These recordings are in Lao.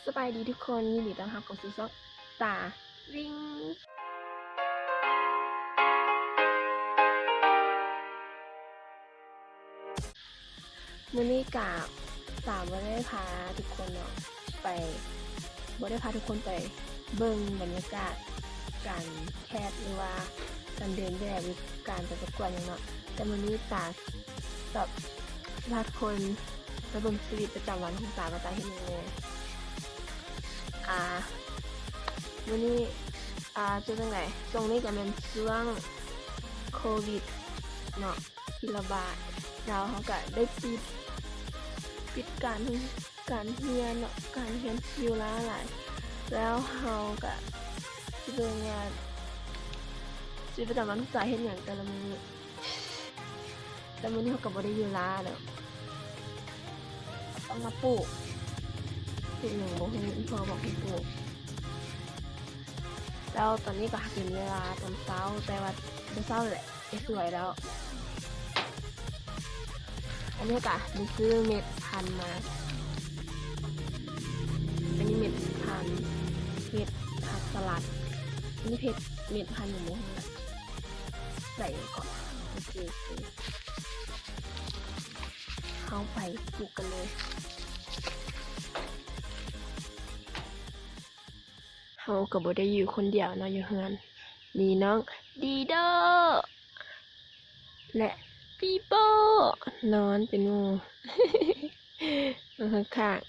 ສະບາຍດີທຸກຄົນ, ຍິນດີຕ້ອນຮັບເຂົ້າສູ່ຊ່ອງຕາລິງ. ມື້ນີ້ກະຕາບໍ່ໄດ້ພາທຸກຄົນເນາະ ໄປ ບໍ່ໄດ້ພາທຸກຄົນໄປເບິ່ງບັນຍາກາດການແຄສ ຫຼືວ່າການເດີນແບບ ຫຼືການໄປປະກວດຫຍັງເນາະ, ແຕ່ມື້ນີ້ຕາ ແບບ ພາທຸກຄົນໄປເບິ່ງຊີວິດປະຈຳວັນຂອງຕາວ່າຕາເຮັດຫຍັງແດ່. ອ່າ ມື້ນີ້ ອ່າ ຈະຈັ່ງໃດ? ຊ່ວງນີ້ກະແມ່ນຊ່ວງໂຄວິດເນາະ ທີ່ລະບາດ ແລ້ວເຮົາກະໄດ້ປິດ ປິດການ ການຮຽນເນາະ ການຮຽນຢູ່ລາວຫຼາຍ ແລ້ວເຮົາກະຊິເບິ່ງວ່າຊີວິດປະຈຳວັນຂອງຕາເຮັດຫຍັງແຕ່ລະມື້. ແຕ່ມື້ນີ້ເຮົາກະບໍ່ໄດ້ຢູ່ລາວແລ້ວ ຕ້ອງມາປູກ ປູກຫຍັງບໍ່ຮູ້ ອີ່ພໍ່ບອກໃຫ້ປູກ. ແລ້ວຕອນນີ້ກະເປັນເວລາຕອນເຊົ້າ ແຕ່ວ່າບໍ່ເຊົ້າແຫຼະ ສວຍແລ້ວ. ອັນນີ້ກະໄດ້ຊື້ເມັດພັນມາ ອັນນີ້ເມັດພັນເຫັດ ຜັກສະຫຼັດ. ອັນນີ້ເຫັດ ເມັດພັນຫຍັງບໍ່ຮູ້ລະ ໃສ່ກ່ອນ. ໂອເຄ ໂອເຄ ເຮົາໄປປູກກັນເລີຍ. ເຮົາກະບໍ່ໄດ້ຢູ່ຄົນດຽວເນາະ ຢູ່ເຮືອນ ມີນ້ອງດີໂດ ແລະ ປີໂປ້ ນອນເປັນໝູ່ ນອນຂ້າງ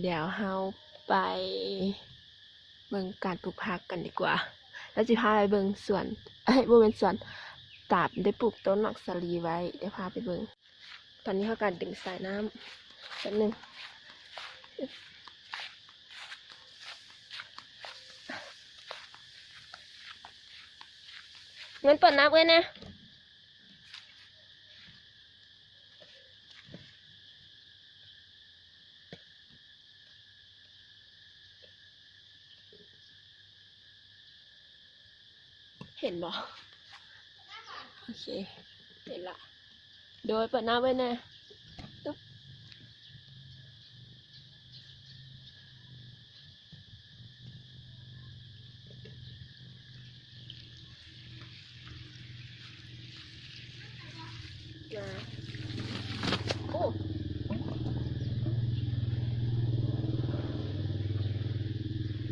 ໆ. ດຽວເຮົາໄປເບິ່ງການປູກຜັກກັນດີກວ່າ ແລ້ວຊິພາໄປເບິ່ງສວນ ເອີຍ ບໍ່ແມ່ນສວນ ຕາໄດ້ປູກຕົ້ນໝາກສາລີໄວ້ ດຽວພາໄປເບິ່ງ. ຕອນນີ້ເຮົາກະດຶງສາຍນ້ຳແປັບໜຶ່ງ. ເງິນເປີດນ້ຳເອື້ອຍແດ່. ເຫັນບໍ່? ໂອເຄ ເຫັນລະ. ໂດຍ ເປີດນ້ຳເວີຍແນ່. ມາ ໂອ້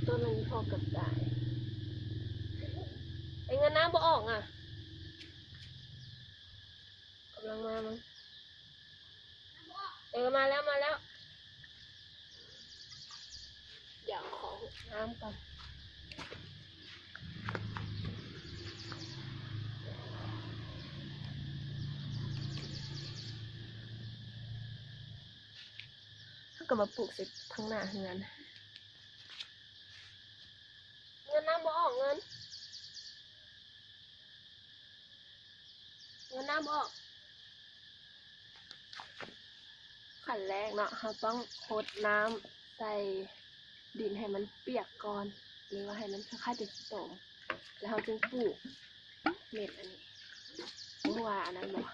ຕົ້ນມັນພໍກັບຕາຍ. ໄອ້ເງິນນ້ຳບໍ່ອອກອະ. ກຳລັງມາ ເອີ ມາແລ້ວ ມາແລ້ວ. ດຽວຂໍຫົດນ້ຳກ່ອນ. ເຮົາກະມາປູກໃສ່ທາງໜ້າເຮືອນ. ເງິນນ້ຳບໍ່ອອກ ເງິນ ເງິນນ້ຳບໍ່ອອກ. ຂັ້ນແລກເນາະ ເຮົາຕ້ອງຫົດນ້ຳໃສ່ດິນໃຫ້ມັນປຽກກ່ອນ ຫຼືວ່າໃຫ້ມັນຄ້າຍໆເປັນສະໂຕມ ແລ້ວເຮົາຈຶ່ງປູກເມັດອັນນີ້. ບໍ່ຮູ້ວ່າອັນນັ້ນບໍ່.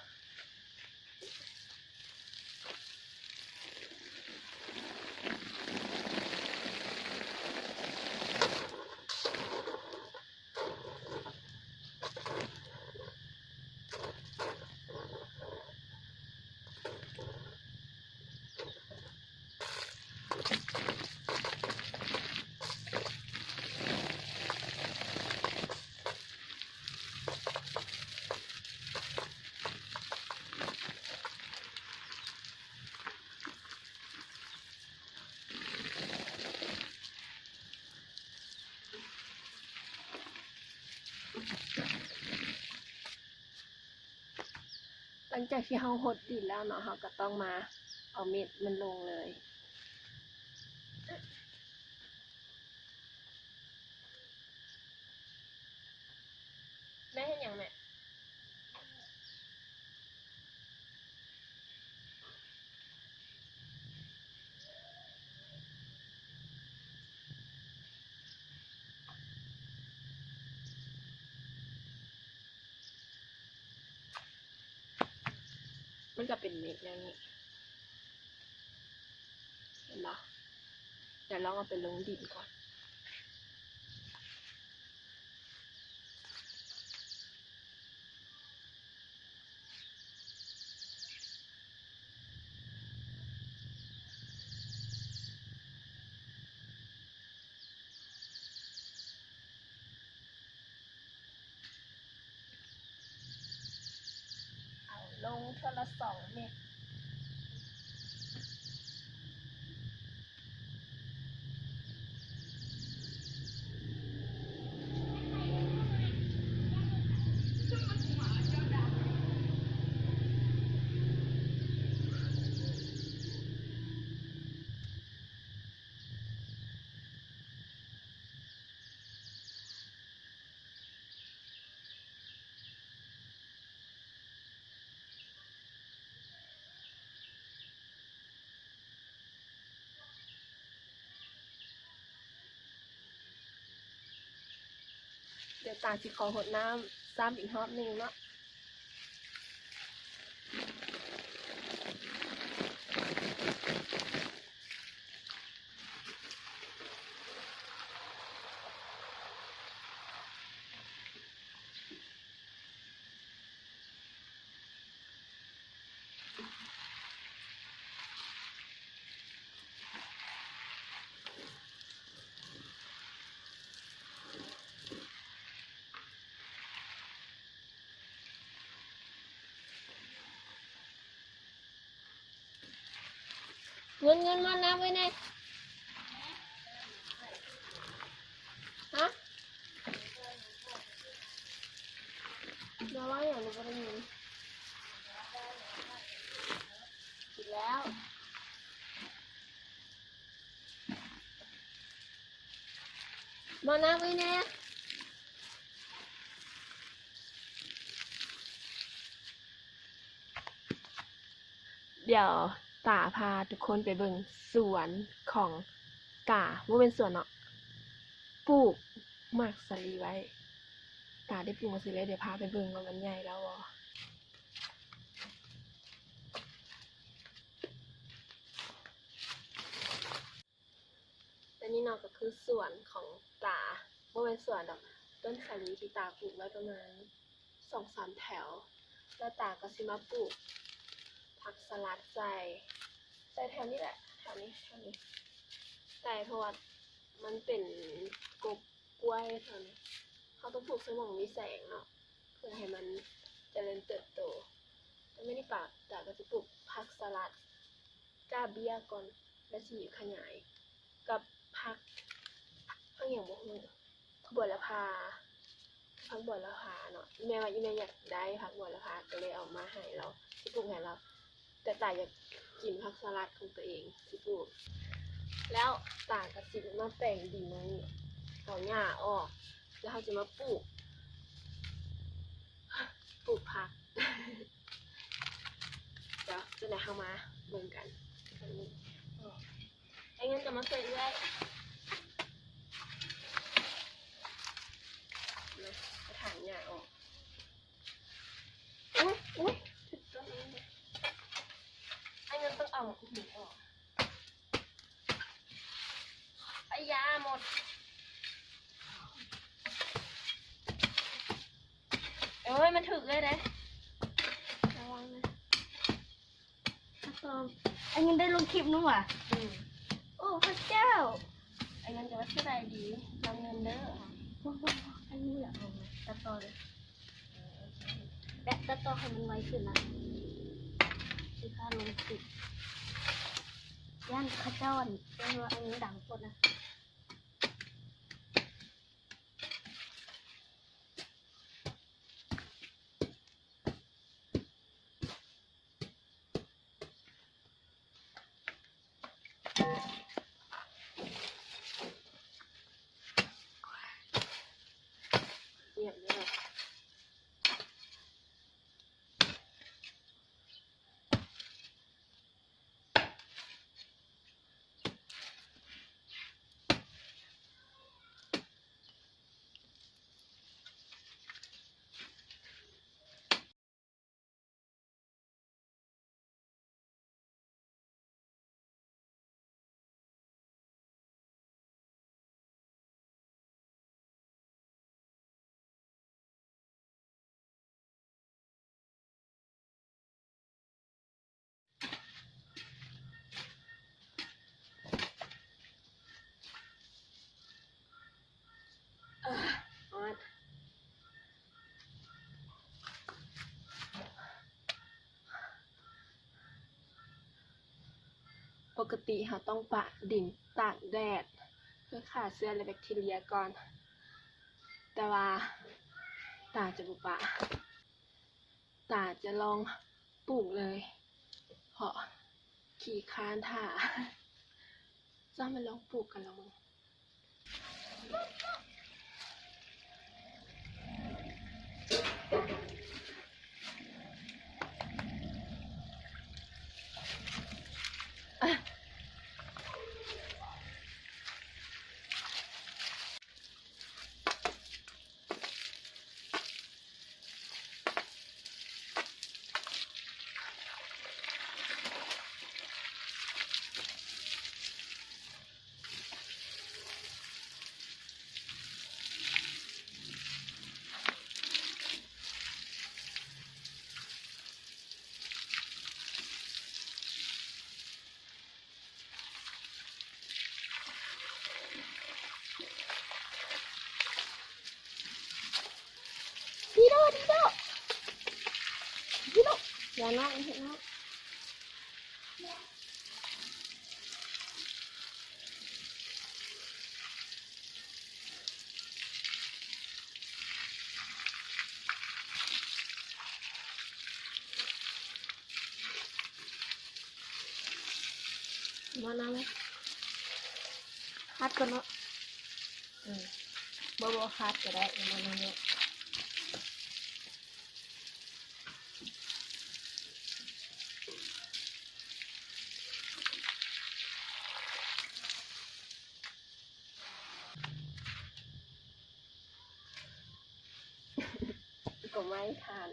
ຫຼັງຈາກທີ່ເຮົາຫົດດິນແລ້ວເນາະ ເຮົາກະຕ້ອງມາເອົາເມັດມັນລົງເລີຍ. ແມ່ເຮັດຫຍັງແມ່? ມັນກະເປັນເມັດແນວນີ້ ເຫັນບໍ່? ດຽວລອງເອົາໄປລົງດິນກ່ອນ. ເອົາລົງເທື່ອລະສອງເມັດ. ດຽວຕາຊິຂໍຫົດນ້ຳຊ້ຳອີກຮອບໜຶ່ງເນາະ. ເງິນ ເງິນ ມານັບໄວ້ແດ່. ຮະ? ມາເວົ້າຫຍັງ ບໍ່ໄດ້ຍິນ. ຜິດແລ້ວ. ມານັບໄວ້ແດ່. ດຽວຕາພາທຸກຄົນໄປເບິ່ງສວນຂອງຕາ, ບໍ່ແມ່ນສວນເນາະ, ປູກໝາກສາລີໄວ້. ຕາໄດ້ປູກໝາກສາລີໄວ້, ດຽວພາໄປເບິ່ງວ່າມັນໃຫຍ່ແລ້ວບໍ່. ແລະນີ້ເນາະ ກໍຄືສວນຂອງຕາ, ບໍ່ແມ່ນສວນດອກ, ຕົ້ນສາລີທີ່ຕາປູກໄວ້ປະມານສອງສາມແຖວ, ແລ້ວຕາກໍຊິມາປູກຜັກສະຫຼັດໃສ່, ໃສ່ແຖວນີ້ແຫຼະ, ແຖວນີ້, ແຖວນີ້, ໃສ່ ເພາະວ່າມັນເປັນກົກ ກ້ວຍເທົ່ານີ້ ເຮົາຕ້ອງປູກໃສ່ໝ່ອງມີແສງເນາະ ເພື່ອໃຫ້ມັນຈະເລີນເຕີບໂຕ. ແລ້ວມື້ນີ້ປາ ຕາກໍຊິປູກຜັກສະຫຼັດ ກ້າເບ້ຍກ່ອນ ແລ້ວຊິຂະຫຍາຍກັບຜັກ ຜັກຫຍັງບໍ່ຮູ້ ຜັກບົວລະພາ, ຜັກບົວລະພາເນາະ. ອີ່ແມ່ວ່າອີ່ແມ່ຢາກໄດ້ຜັກບົວລະພາ ກໍເລີຍເອົາມາໃຫ້ລາວ, ຊິປູກໃຫ້ລາວ. ແຕ່ຕາຢາກກິນຜັກສະຫຼັດຂອງຕົວເອງ ຊິປູກ. ແລ້ວຕາກໍຊິມາແປງດິນ ເອົາຫຍ້າອອກ ແລ້ວເຮົາຈະມາປູກ ປູກຜັກ. ດຽວຈັ່ງໃດເຮົາມາເບິ່ງກັນ. ອ້າຍເງິນກໍມາຊ່ວຍເອື້ອຍ ມາຖາງຫຍ້າອອກ. ໂອ້ຍ ໂອ້ຍ ຖືກຕົ້ນອັນນີ້ເດ. ອ້າຍເງິນຕ້ອງເອົາໝາກຫຸ່ນອອກ. ໄອ້ຢາ ໝົດ. ໂອ້ຍ ມັນຖືກເລີຍເດ້. ລະວັງນະ. ອ້າຍເງິນໄດ້ລົງຄລິບນຳຫວາ? ອືມ. ໂອ້ ພະເຈົ້າ. ອ້າຍເງິນກໍວ່າສະບາຍດີ ລະວັງເງິນເດີ. ໂອ້ ອ້າຍເງິນຢາກເອົາຕັດຕໍ່ເລີຍ. ແບບຕັດຕໍ່ໃຫ້ມັນໄວຂຶ້ນນະ ຊິພາລົງຄລິບ. ຢ້ານເຂົາເຈົ້າ ອັນ ເອີ້ນວ່າອັນນີ້ດັງໂພດນະ. ເ ປົກກະຕິເຮົາຕ້ອງປະດິນຕາກແດດ ເພື່ອຂ້າເຊື້ອ ແລະ ແບັກທີເຣຍກ່ອນ, ແຕ່ວ່າຕາຈະບໍ່ປະ, ຕາຈະລອງປູກເລີຍ ເພາະຂີ້ຄ້ານຖ້າ. ເຈົ້າມາລອງປູກກັນລອງເບິ່ງ. ດີໂດ ດີໂດ ດີໂດ ຢ່ານະ ເຮັດນະ. ມານຳ ຮັດກ່ອນເນາະ. ເອີ ບໍ່ ບໍ່ຮັດກໍໄດ້ ມານຳເນາະ. ກໍໄມ້ທານ.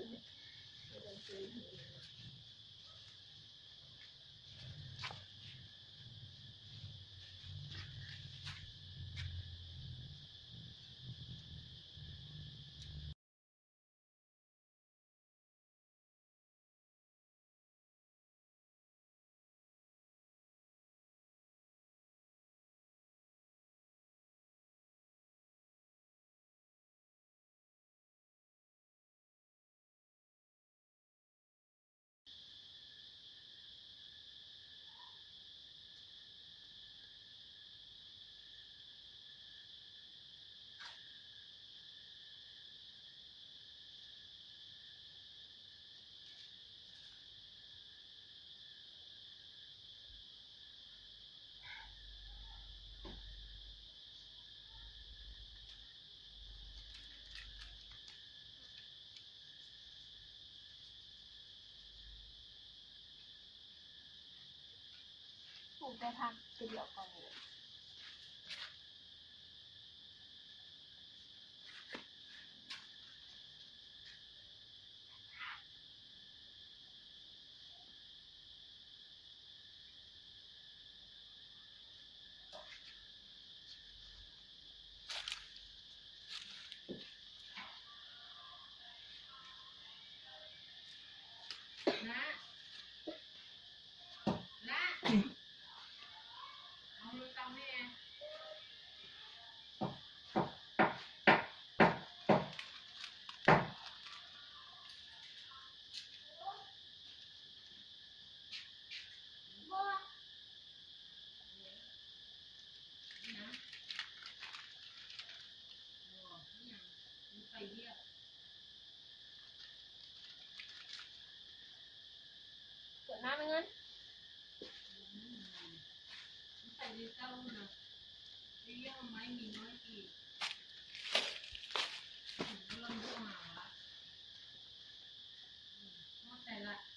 ປູກແຕ່ຜັກຕົວດຽວກ່ອນເລີຍ. ກວດນ້ຳໃຫ້ເງິນ ໃສ່ໃນເຕົ້ານະ ໄປເອົາໄມ້ມີນ້ອຍອີກ ເລີ່ມເອົາມາລະ ຮອດໃສລະ? ເ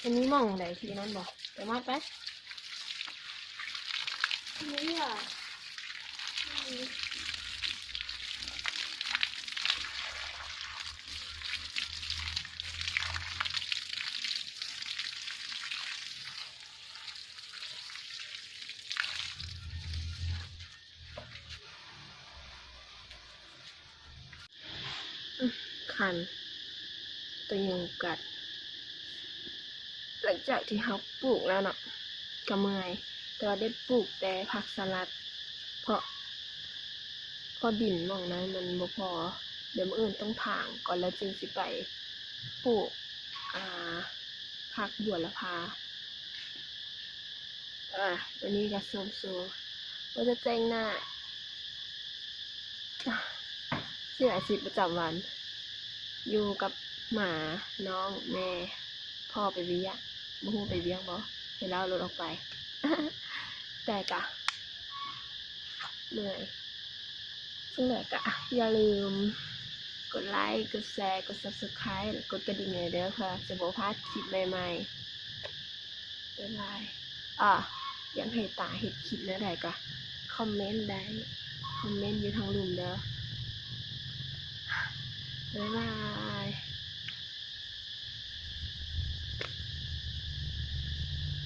ມັນມີໝ່ອງໃດທີ່ນັ້ນບໍ່? ໄປມາດໄປ. ນີ້ຫວາ? ຄັນ ໂຕຍຸງກັດ. ຫຼັງຈາກທີ່ເຮົາປູກແລ້ວເນາະ ກະເມື່ອຍ, ແຕ່ວ່າໄດ້ປູກແຕ່ຜັກສະຫຼັດ ເພາະ ເພາະດິນໝ່ອງນັ້ນມັນບໍ່ພໍ. ດຽວມື້ອື່ນຕ້ອງຖາງກ່ອນ ແລ້ວຈຶ່ງຊິໄປປູກ ອ່າ ຜັກບົວລະພາ. ອ່າ ວັນນີ້ກະໂຊມໂຊ ບໍ່ໄດ້ແຕ່ງໜ້າ ເສຍອາຊີບປະຈຳວັນ ຢູ່ກັບໝາ, ນ້ອງ, ແມ່, ພໍ່ໄປວຽກ, ບໍ່ຮູ້ໄປວຽກບໍ່ ເຫັນລາວລົດອອກໄປ ແຕ່ກະເມື່ອຍ. ຈັ່ງໃດກະຢ່າລືມກົດໄລ, ກົດແຊ, ກົດ Subscribe ແລະ ກົດກະດິ່ງໃຫ້ເດີ ເພື່ອຈະບໍ່ພາດຄລິບໃໝ່ໆ. ບາຍບາຍ. ອາ ຢາກໃຫ້ຕາເຮັດຄລິບແນວໃດກະຄອມເມັນໄດ້ ຄອມເມັນຢູ່ທາງລຸ່ມເດີ. ບາຍບາຍ.